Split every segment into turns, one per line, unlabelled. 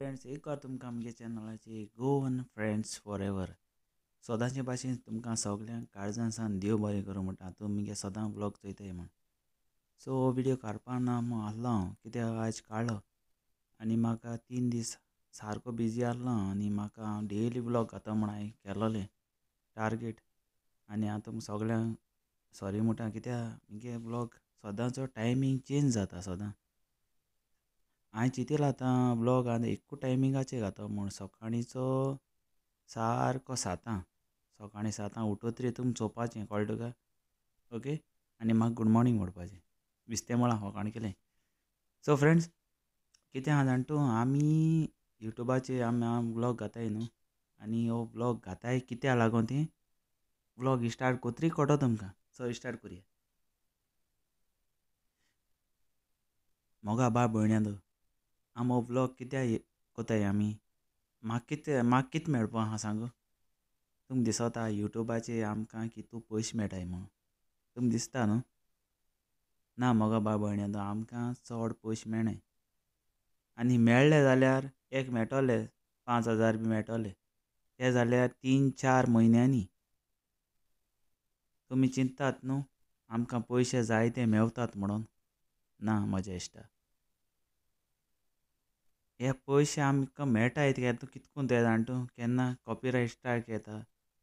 Friends एक bar तुमकां आमगे चॅनलाचेर गोवन फ्रेंड्स फॉर एवर सदांचे भाशेन तुमकां सगल्यांक काळजान सावन देव बरें करूं म्हणटा. तुमी सदां व्लॉग चोयताय म्हूण. सो हो व्हिडियो काडपा ना म्हूण आहलो हांव, कित्याक आयज काडलो आनी म्हाका 3 दीस सारको बिजी आहलो आनी म्हाका हांव डेली व्लॉग घाता म्हूण हांवें केलोलें टार्गेट. आनी हांव तुमकां सगल्यांक सॉरी म्हणटा, कित्याक मुगे व्लॉग सदांचो टायमींग चेंज जाता सदां. हांवें चिंतलां आतां व्लॉग आनी एकू टायमिंगाचेर घातो म्हूण, सकाळींचो सारको 7, सकाळीं 7 उठतरी तुमी चोवपाचें, कळ्ळें तुका? ओके. आनी म्हाका गूड मॉर्निंग म्हणपाचें, विस्तें म्हळां सकाळीं केलें. सो फ्रेंड्स कितें आहा जाण तूं, आमी युट्यूबाचेर आमी व्लॉग घाताय न्हू, आनी हो व्लॉग घाताय कित्याक लागून ती व्लॉग स्टार्ट कोतरी कळटो तुमकां. सो स्टार्ट करुया. मोगा बाय भयण्यां, आम हो व्लॉग कित्याक कोताय आमी, म्हाका कितें मेळपा आहा सांगू? तुमकां दिसता युट्यूबाचेर आमकां कितू पयशे मेळटाय म्हूण, तुमकां दिसता न्हू? ना मोगा बाय भयण्यां, आमकां चड पयशे मेळनाय. आनी मेळ्ळे जाल्यार एक मेळटले 5000 बी मेळटले, ते जाल्यार 3-4 म्हयन्यांनी. तुमी चिंतात न्हू आमकां पयशे जाय ते मेवतात म्हणून? ना म्हज्या इश्टा, हे पयशे आमकां मेळटाय कितकून ते जाण तूं, केन्ना कॉपीरायट स्ट्रायक येता,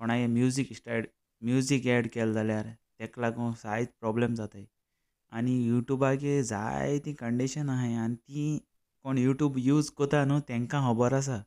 कोणाय म्युजीक एड केलें जाल्यार तेका लागून जायत प्रोब्लेम जाताय. आनी युट्यूबाचेर जायतीं कंडीशन आहाय आनी ती कोण युट्यूब यूज कोता न्हू तेंकां खबर आसा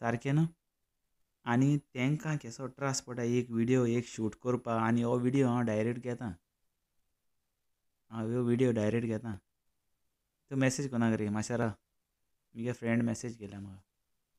सारकें न्हू. आनी तेंकां केसो त्रास पडटा एक व्हिडियो एक शूट करपाक. आनी हो व्हिडियो हांव डायरेक्ट घेता, हांव ह्यो व्हिडियो डायरेक्ट घेता. तूं मॅसेज कोणाक रे मातशें राव, मुगे फ्रेंड मॅसेज केल्या म्हाका.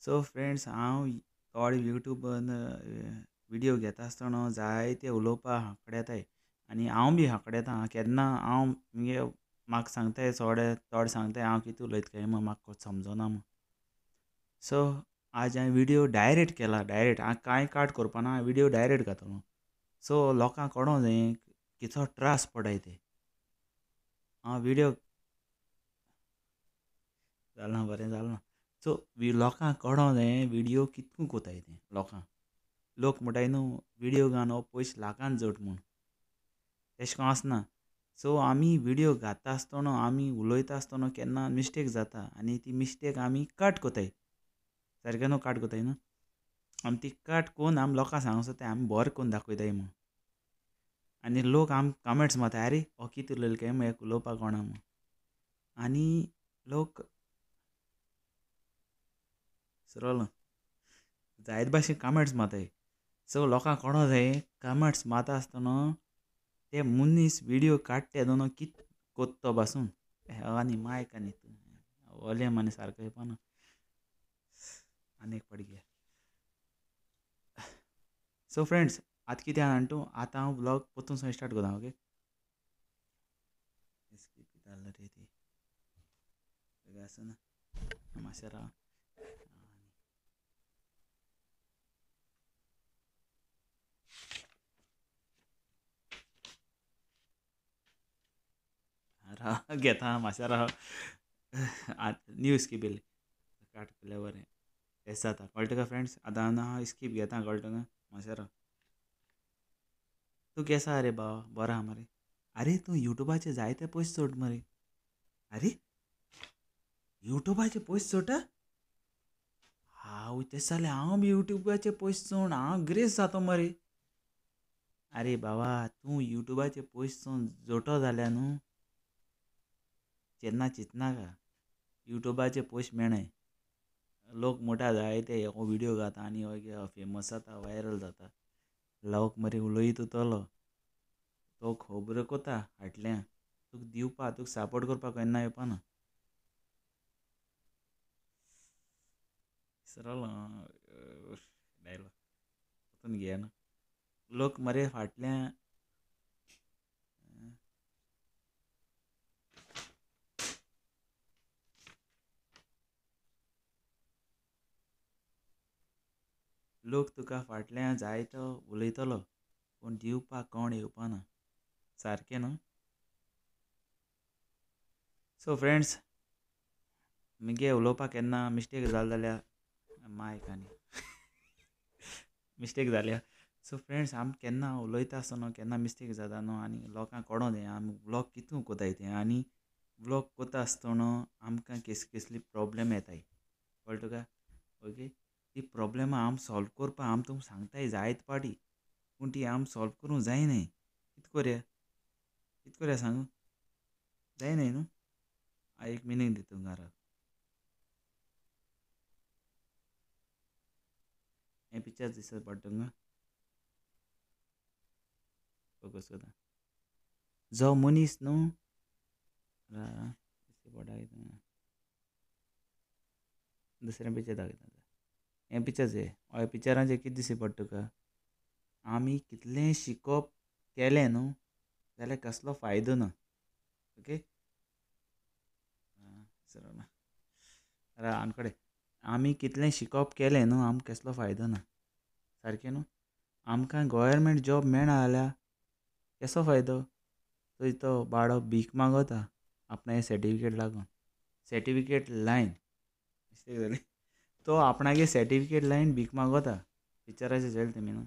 सो फ्रेंड्स हांव थोडे युट्यूबान व्हिडियो घेता आसतना जायते उलोवपाक हांकडेताय आनी हांव बी हांकडेता केन्ना. हांव मुगे म्हाका सांगताय थोडे थोडे सांगताय हांव कितें उलयता काय म्हूण, म्हाका समजना म्हूण. सो आज हांवें व्हिडियो डायरेक्ट केला, डायरेक्ट हांव कांय काट करपाना, हांव व्हिडियो डायरेक्ट घातलो. सो लोकांक कळोंक जाय कितलो त्रास पडाय ते. हांव व्हिडियो जालें बरें जालें. सो लोकांक कळोंक जाय व्हिडियो कितको कोताय ते. लोकांक लोक म्हणटाय न्हू व्हिडियो घालून हो पयशे लाखान जोड म्हूण, तेशें कोन्न आसना. सो आमी व्हिडियो घाता आसतना आमी उलयता आसतना केन्ना मिस्टेक जाता आनी ती मिस्टेक आमी कट कोताय, सारकें न्हू? कट कोताय न्हू आमी, ती कट कोन्न आमी लोकांक सांगूंक सोदताय आमी बरें कोन्न दाखयताय म्हूण. आनी लोक आमकां कमेंट्स मारताय, आरे हो कितें उलयलो काय म्हूण, हेका उलोवपाक कोणा म्हूण. आनी लोक सरलो जायत भाशेन कमेंट्स मारताय. सो लोकांक कळोंक जाय कमेंट्स मारता आसतना ते मनीस व्हिडियो काडटा तेदोना कितें कोत्तो पासून. आनी मायक आनी वॉल्यूम आनी सारको येवपाना, आनी एक फावटी घे. सो फ्रेंड्स आतां कितें आहा जाण तूं, आतां हांव व्लॉग परतून स्टार्ट करता. ओके, रे ती आसना मातशें राव. राव घेता मातशें राव. आतां न्यू स्कीप येयली काट केल्यार बरें तें जाता, कळटा तुका फ्रेंड्स? आतां हांव स्कीप घेता, कळटा तुका? मातशें राव. तूं केसो आहा रे भावा? बरो आहा मरे? आरे तूं युट्यूबाचेर जायते पयशे जोड मरे. आरे युट्यूबाचेर पयशे जोडटा? हांव तें जाल्यार हांव बी युट्यूबाचेर पयशे जोड, हांव गिरेस्त जातो मरे. आरे बाबा तूं युट्यूबाचेर पयशे जोडटो जाल्यार न्हू केन्ना चिंतनाका, युट्यूबाचेर पयशे मेळनाय. लोक म्हणटा जायते हो व्हिडियो घाता आनी हो फेमस जाता, व्हायरल जाता. लोक मरे उलयत उरतलो, तो खबरो कोता फाटल्यान, तुका दिवपाक तुका सपोर्ट करपाक केन्ना येवपाना. सरलो डायलॉग परतून घेया न्हू. लोक मरे फाटल्यान लोक तुका फाटल्यान जायतो उलयतलो, पूण दिवपाक कोण येवपाना, सारकें न्हू? सो फ्रेंड्स मुगे उलोवपाक केन्ना मिस्टेक जाल जाल्यार मायक आनी मिस्टेक जाल्या. सो फ्रेंड्स, आमी केन्ना उलयता आसतना केन्ना मिस्टेक जाता न्हू, आनी लोकांक कोडो जाय आमी व्लॉग कितू कोताय तें, आनी व्लॉग कोता आसतना आमकां केसली केसली प्रॉब्लेम येताय, कळ्ळें तुका? ओके, ती प्रॉब्लेमां आमी सॉल्व करपाक आमी तुमकां सांगताय जायते पाटी, पूण ती आमी सॉल्व करूंक जायनाय. कित कोरया, कित कोरया सांगू, जायनाय न्हू. हांव एक मिनींग दिता तुमकां, राव. हें पिक्चर दिसत पडटा तुमकां, फोकस करता. जो मनीस न्हू, दुसरें पिक्चर दाखयता, हें पिक्चर चोय, हय पिक्चराचेर कितें दिसता पडटा तुका? आमी कितलें शिकोवप केलें न्हू जाल्यार कसलो फायदो ना. ओके, आमकडे आमी कितलें शिकोवप केलें न्हू, आमकां कसलो फायदो ना, सारकें न्हू. आमकां गव्हर्मेंट जॉब मेळना जाल्यार कसो फायदो? थंय तो बाबडो भीक मागता आपणागे सर्टिफिकेट लागून, सर्टिफिकेट लायन मिस्टेक जाली, तो आपणागे सर्टिफिकेट लायन भीक मागता पिक्चराचेर चोयलें तुमी न्हू.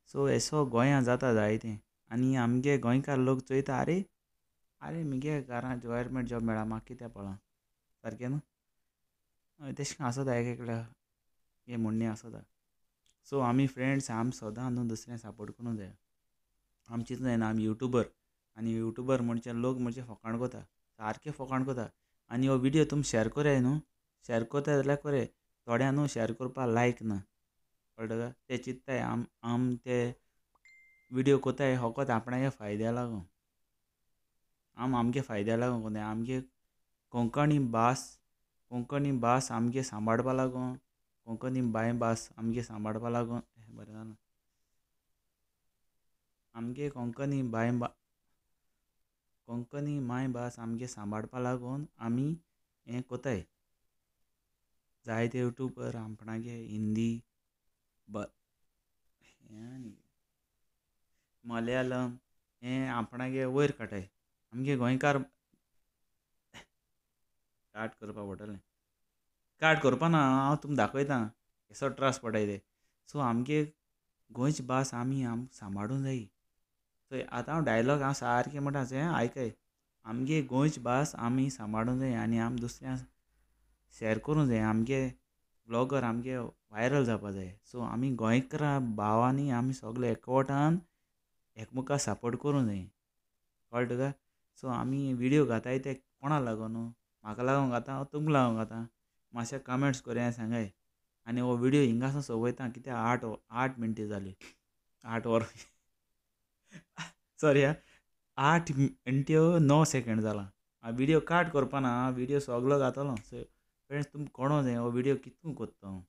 सो एसो गोंया जाता जायतें, आनी आमगे गोंयकार लोक चोयता, आरे आरे मुगे घरांत गव्हर्मेंट जॉब मेळ्ळा, म्हाका कित्याक पडलां, सारकें न्हू. तेशें कोन्न आसता एक एकल्या हें म्हणणें आसता. सो आमी फ्रेंड्स, आमी सदां न्हू दुसऱ्यांक सपोर्ट करूंक जाय. आमी चिंतूंक जायना आमी युट्यूबर, आनी युट्यूबर म्हणचे लोक म्हणजे फकाण कोता, सारके फकाण कोता. आनी हो व्हिडियो तुमी शेअर कोराय न्हू, शेअर कोताय जाल्यार कोराय, थोड्या न्हू शेअर करपाक लायक ना, कळ्ळें तुका? ते चिंत्ताय आम आम ते व्हिडियो कोताय फकत आपणागे फायद्या लागून, आम आमगे फायद्या लागून कोताय. आमगे कोंकणी भास, कोंकणी भास आमगे सांबाळपा लागून, कोंकणी बाय भास आमगे सांबाळपा लागून, बरें जालां. आमगे कोंकणी बाय कोंकणी मायभास आमगे सांबाळपा लागून आमी हें कोताय. जायते युट्यूबर आपणागे हिंदी, मलयालम हें आपणागे वयर काडटाय. आमगे गोंयकार काट करपा पडटलें, काट करपा ना, हांव तुमकां दाखयता केसो त्रास पडटाय ते. सो आमगे गोंयची भास आमी आमकां सांबाळूंक जायी. चोय आतां हांव डायलॉग हांव सारकें म्हणटा, चोय आयकय, आमगे गोंयची भास आमी सांबाळूंक जाय आनी आमी दुसऱ्यांक शेअर करूंक जाय. आमगे ब्लॉगर आमगे वायरल जावपा जाय. सो आमी गोंयकारा भावांनी आमी सगळे एकवटान एकमेकाक सपोर्ट करूंक जाय, कळ्ळें तुका? सो आमी व्हिडियो घाताय ते कोणा लागून न्हू, म्हाका लागून घाता, हांव तुमकां लागून घाता. मातशें कमेंट्स कोरया सांगाय. आनी हो व्हिडियो हिंगासून सोंपयता, कित्याक 8 मिनटां जाली, 8 वरां सॉरी 8 मिनट्यो 9 सेकेंड जालां. हांव व्हिडियो काट करपा ना, हांव व्हिडियो सगलो घातलो. सो फ्रेंड्स, तुमकां कोणो जाय हो व्हिडियो कितू कोत्ता हांव,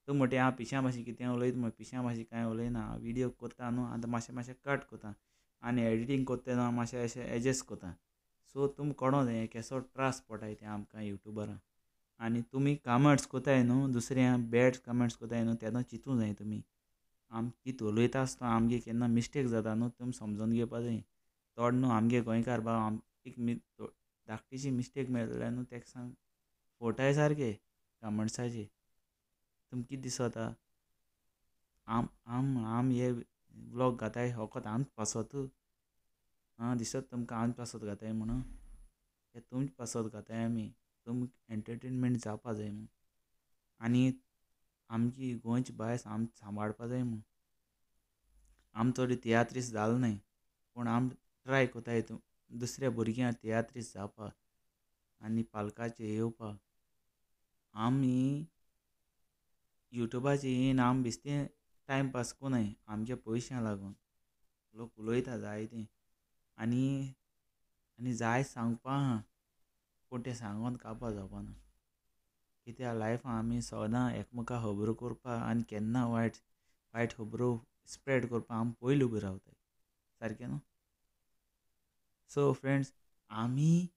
तूं म्हणटा हांव पिश्यां भाशेन कितें उलयता म्हूण, पिश्यां भाशेन कांय उलयना. हांव व्हिडियो कोत्ता न्हू, आतां मातशें मातशें कट कोत्ता आनी एडिटींग कोत्ता तेन्ना मातशें अशें एडजस्ट कोत्ता. सो तुमकां कोणो जाय केसो त्रास पडटाय ते आमकां युट्यूबरांक. आनी तुमी कमेंट्स कोताय न्हू, दुसऱ्यांक बॅड कमेंट्स कोताय न्हू, तेन्ना चिंतूंक जाय तुमी आमी कितें उलयता आसतना आमगे केन्ना मिस्टेक जाता न्हू, तुमी समजून घेवपा जाय. चोड न्हू आमगे गोंयकार भाव एक धाकटीशी मिस्टेक मेळ्ळी जाल्यार न्हू तेका सांग फोटाय सारके कमेंट्साचे. तुमकां कितें दिसता? आम आम आम हे व्लॉग घाताय फकत आमचे पासत आं दिसत तुमकां आमचे पासत घाताय म्हणून, ते तुमचे पासत घाताय आमी, तुमकां एंटरटेनमेंट जावपा जाय म्हूण. आनी आमची गोंयची भास आमकां सांबाळपा जाय म्हूण. आम चड तियात्रीस जाल न्हय, पूण आम ट्राय कोताय दुसऱ्या भुरग्यांक तियात्रीस जावपाक आनी पालकाचेर येवपाक. आमी युट्यूबाचेर येवन आमी बेश्टें टायमपास कोनाय, आमच्या पयशां लागून. लोक उलयता जायतें आनी आनी जाय सांगपा आहा, पूण तें सांगोन काबार जावपाना. कित्याक लायफान आमी सदां एकमेकाक खबरो करपाक आनी केन्ना वायट वायट खबरो स्प्रेड करपाक आमी पयलीं उबी रावताय, सारकें न्हू? सो फ्रेंड्स, आमी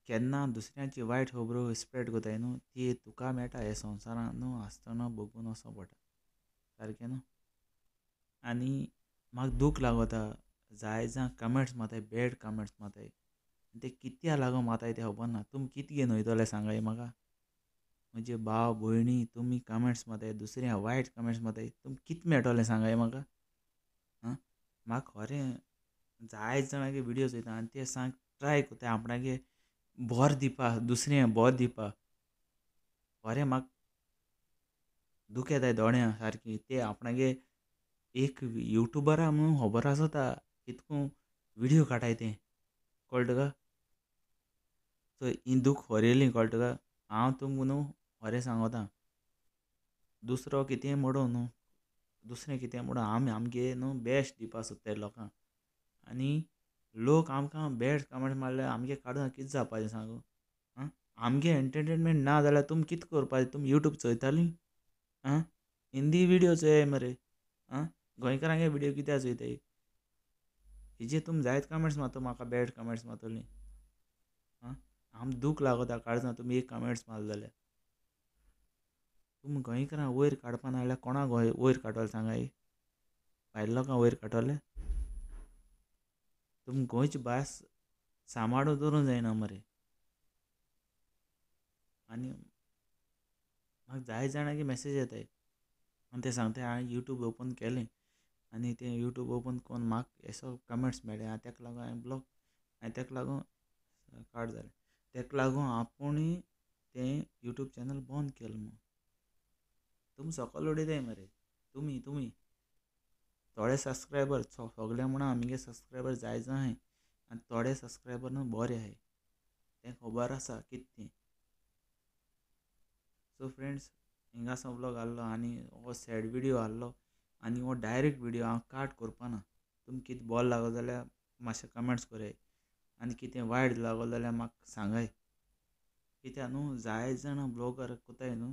केन्ना दुसऱ्यांची वायट खबरो स्प्रेड करताय न्हू, ती तुका मेळटा हे संवसारांत न्हू आसतना भोगून वचों पडटा, सारकें न्हू? आनी म्हाका दूख लागता जाय जाण कमेंट्स मारताय, बॅड कमेंट्स मारताय, ते कित्या लागून मारताय तें खबर ना. तुमी कितें घेवन वयतले सांगाय म्हाका? म्हजे भाव भयणी तुमी कमेंट्स मारताय, दुसऱ्या वायट कमेंट्स मारताय, तुमकां कितें मेळटलें सांगाय म्हाका? आं, म्हाका खरें जायते जाणांगे विडियो चोयता आनी ते सांग ट्राय करताय आपणागे बोर दिवपा, दुसऱ्यां बोर दिवपा. खरें म्हाका दूख येताय दोळ्यां सारकी. ते आपणागे एक यूट्यूबरा म्हणून खबर आसता कितको विडियो काडटाय ते, कळ्ळें तुका? सो ही दूख खरेली, कळ्ळें तुका? हांव तुमकां न्हू खरें सांगोता, दुसरो कितेंय म्हणूं न्हू, दुसरें कितें म्हणूं, आमी आमगे न्हू बेस्ट दिवपा सोदताय लोकांक. आनी लोक आमकां बॅड कमेंट मारल्यार आमगे काडून कितें जावपाचें सांगू? आं, आमगे एंटरटेनमेंट ना जाल्यार तुमी कितें करपाचें? तुमी यूट्यूब चोयतालीं? आं, हिंदी विडियो चोयाय मरे. आं, गोंयकारांगे विडियो कित्याक चोयताय? हेजे तुमी जायते कमेंट्स मारता, म्हाका बॅड कमेंट्स मारतलीं. आं, आम दूख लागता काळजां तुमी एक कमेंट्स मारले जाल्यार. तुमी गोंयकारां वयर काडपा ना जाल्यार कोणाक वयर काडटले सांगाय? भायल्या लोकांक वयर काडटले? तुमी गोंयची भास सांबाळून दवरूंक जायना मरे. आनी म्हाका जायते जाणांगे मॅसेज येताय आनी ते सांगताय हांवें यूट्यूब ओपन केलें आनी तें यूट्यूब ओपन करून म्हाका असो कमेंट्स मेळ्ळे आनी तेका लागून हांवें ब्लॉक, आनी तेका लागून काड जालें, तेका लागून आपुणूय तें यूट्यूब चॅनल बंद केलें म्हूण. तुमी सकयल उडयताय मरे, तुमी तुमी थोडे सबस्क्रायबर सगळे म्हणा आमगे सबस्क्रायबर जाय जाय आनी थोडे सबस्क्रायबर न्हू बरे आहाय, तें खबर आसा कितें तें. सो फ्रेंड्स, हिंगा व्लॉग आहलो आनी हो सॅड विडियो आहलो आनी हो डायरेक्ट विडियो हांव काट करपाना. तुमकां कितें बरो लागलो जाल्यार मातशें कमेंट्स कराय आनी कितें वायट लागलो जाल्यार म्हाका सांगाय. कित्याक न्हू जायते जाणां ब्लॉगर कोताय न्हू,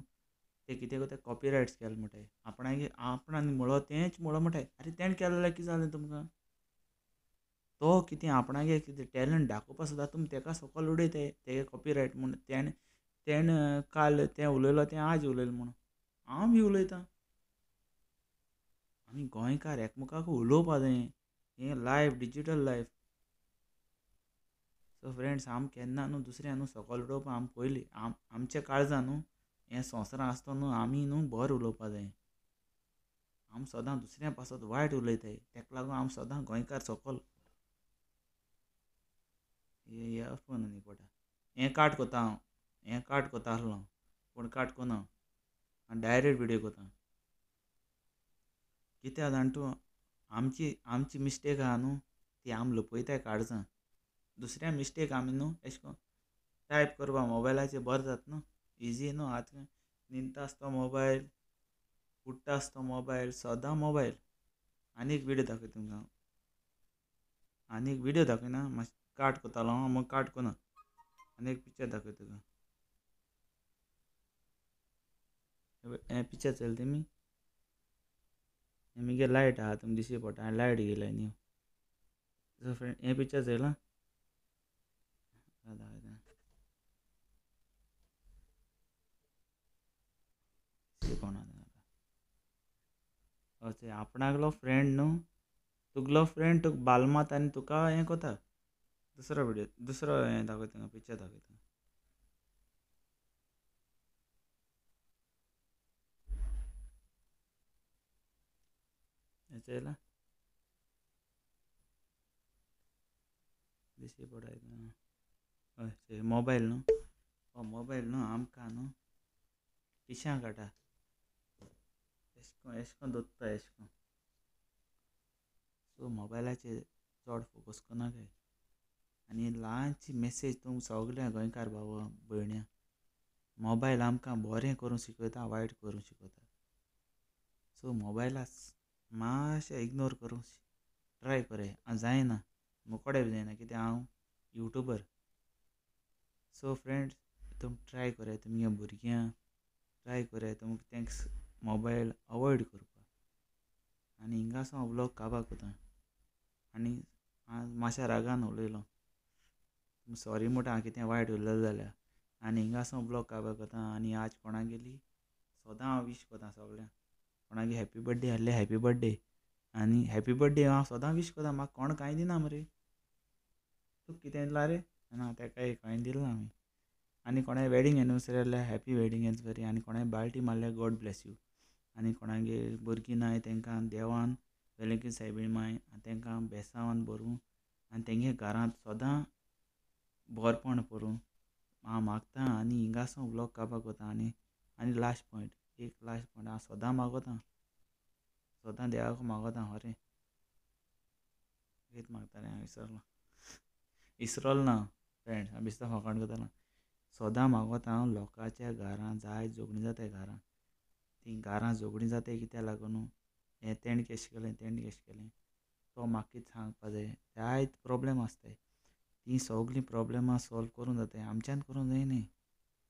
ते कितें कोताय कॉपीरायट्स केले म्हणटाय, आपणागे आपणान म्हणलो तेंच म्हणलो म्हणटाय. आरे तेणें केलें जाल्यार कितें जालें तुमकां? तो कितें आपणागे कितें टॅलंट दाखोवपा सोदता, तुमी तेका सकयल उडयताय तेगे कॉपीरायट म्हूण. तेणें तेणें काल तें उलयलो तें आज उलयलें म्हूण हांव बी उलयतां. आमी गोंयकार एकमेकाक उलोवपा जाय, हें life digital life. So friends, आम केन्ना न्हू दुसऱ्या न्हू सकयल उडोवपा आम पयलीं आमच्या काळजां न्हू हें संवसारां आसतना न्हू आमी न्हू बरें उलोवपा जाय. आम सदां दुसऱ्या पासत वायट उलयताय, तेका लागून आम सदां गोंयकार सकयल. हे इयरफोन न्ही पडटा, हें काट कोता हांव, हें काट कोता आसलो पूण काट कोना, आनी डायरेक्ट विडियो कोता. कित्याक जाण तूं, आमची आमची मिस्टेक आहा न्हू ती आम लपयताय काळजां. दुसऱ्या मिस्टेक आमी न्हू एशें कोन्न टायप करपा मोबायलाचेर बरें जाता न्हू, इजी न्हू. आतां न्हिदता आसतो मोबायल, उठ्ठा आसतो मोबायल, सदां मोबायल. आनी एक विडियो दाखयता तुमकां हांव, आनी एक विडियो दाखयना, मातशें काट कोतालो हांव, मागीर काट कोना, आनी एक पिक्चर दाखयता तुका. हें पिक्चर चोयलें तुमी? हें मुगे लायट आहा, तुमकां दिश्टी पडटा, हांवें लायट घेयल्या न्यू. सो फ्रेंड, हें पिक्चर चोयलां? दाखयता. अशें आपणागलो फ्रेंड न्हू, तुगलो फ्रेंड तुका बाल मारता आनी तुका हें कोता. दुसरो विडियो, दुसरो हें दाखयता, पिक्चर दाखयता. हें चोयलां? दिश्टी पडटा. हय, मोबायल न्हू, हो मोबायल न्हू आमकां न्हू पिश्यां काडटा. एशें कोन्न एशें कोन्न दोत्ता एशें कोन्न. सो मोबायलाचेर चड फोकस करनाकाय. आनी ल्हानशी मेसेज तुमकां सगल्या गोंयकार भावा भयण्यां, मोबायल आमकां बरें करूंक शिकयता, वायट करूंक शिकयता. सो मोबायला मातशें इग्नोर करूंक ट्राय कराय. आनी जायना, मुकोडे बी जायना, कित्याक हांव यूट्यूबर. सो फ्रेंड्स, तुमी ट्राय कराय तुमगे भुरग्यांक ट्राय कराय तुमकां तांकां मोबायल अवॉयड करपाक. आनी हिंगासून हांव व्लॉग काबार कोता आनी हांव मातशें रागान उलयलो, सॉरी म्हणटा हांव कितें वायट उलयलें जाल्यार. आनी हिंगासून व्लॉग काबार कोता. आनी आज कोणागेली सदां हांव वीश कोता सगळ्यांक, कोणागे हॅपी बर्थडे आहल्यार हॅपी बर्थडे. आनी हॅपी बर्थडे हांव सदां वीश कोता, म्हाका कोण कांय दिना मरे. तुका कितें दिलां रे? ना तेकाय कांय दिलां हांवें. आनी कोणाय वेडींग एनिवर्सरी जाल्यार हॅपी वेडींग एनिवर्सरी. आनी कोणाय बाळटी मारल्यार गॉड ब्लेस you. आनी कोणागेर भुरगीं नाय तांकां देवान वेलंकी सायबीण माय तांकां बेसांवान भरूं आनी तेंगे घरांत सदां बरपण करूं हांव मागता. आनी हिंगासून व्लॉग काडपाक वता. आनी आनी लास्ट पॉयंट, एक लास्ट पॉयंट, हांव सदां मागोता, सदां देवाक मागोता. खरें कितें मागतालें हांव विसरलो, विसरोल ना फ्रेंड्स, हांव बेश्टो फकाणां करतालो. सदां मागोता हांव लोकांच्या घरां जाय झगडीं जाताय घरां, तीं घरां झगडीं जाताय कित्याक लागून हें तेणें केशें केलें तेणें केशें केलें, तो म्हाका कितें सांगपा जाय, जायते प्रोब्लेम आसताय. तीं सगळीं प्रोब्लेमां सोल्व करूंक जाताय, आमच्यान करूंक जायनाय,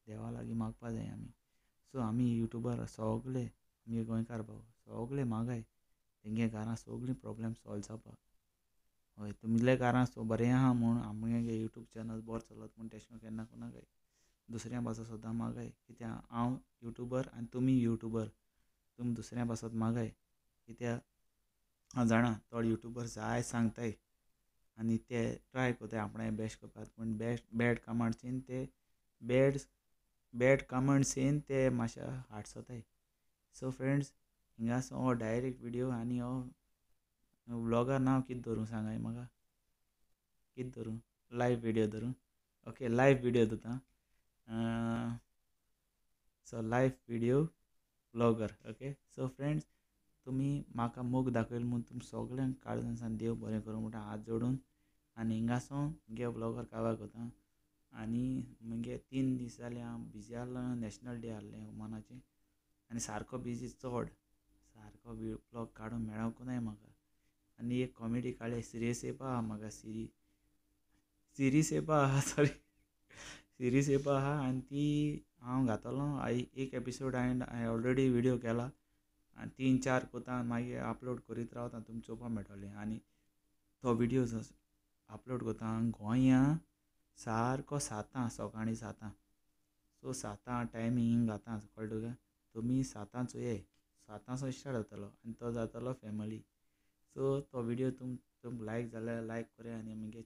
देवा लागीं मागपा जाय आमी. सो आमी युट्यूबर सगळे आमगे गोंयकार भाव सगळे मागाय तेंगे घरां सगळीं प्रोब्लेम सोल्व जावपाक. हय, तुमगेले घरां सो बरें आहा म्हूण आमगे यूट्यूब चॅनल बरो चलत म्हूण तेशें केन्ना कोणाक दुसऱ्या पासत सुद्दां मागाय, कित्याक हांव युट्यूबर आनी तुमी युट्यूबर, तुमी दुसऱ्या पासत मागाय, कित्याक हांव जाणा थोडे युट्यूबर जाय सांगताय आनी ते ट्राय करताय आपणाय बेस्ट करपाक, पूण बेस्ट बॅड कमेंट्स येन ते बॅड बॅड कमेंट्स येन ते मातशे हाडसताय. सो फ्रेंड्स, हिंगासो हो डायरेक्ट व्हिडियो आनी हो व्लॉगा नांव कितें धरूं सांगाय म्हाका, कितें धरूं? लायव्ह व्हिडियो धरूं? ओके, लायव्ह व्हिडियो धरता. So live video vlogger. Okay, so friends, तुमी म्हाका मोग दाखयल म्हूण तुमी सगल्यांक काळजान देव बरें करूं म्हणटा हात जोडून. आनी हिंगासून मुगे व्लॉगर काबार करता. आनी मुगे 3 दीस जाले हांव बिजी आहलो, नॅशनल डे आहलें ओमानाचें आनी सारको बिजी, चड सारको व्लॉग काडूंक मेळोंकूय म्हाका. आनी एक कॉमेडी काडले, सिरियस येवपा आहा म्हाका, सिरीस येवपा आहा, सॉरी सिरीस येवपा आहा. आनी ती हांव घातलो एक एपिसोड, हांवें ऑलरेडी व्हिडियो केला आनी 3-4 कोता मागीर अपलोड करीत रावता, तुमकां चोवपाक मेळटलें. आनी तो व्हिडियो अपलोड करता गोंया सारको 7 सकाळीं 7, सो 7 टायमींग घाता, कळ्ळें तुका? तुमी 7 चोयाय, 7 स्टार्ट जातलो आनी तो जातलो फॅमिली. सो तो व्हिडियो तुमकां लायक जाल्यार लायक कराय आनी मागीर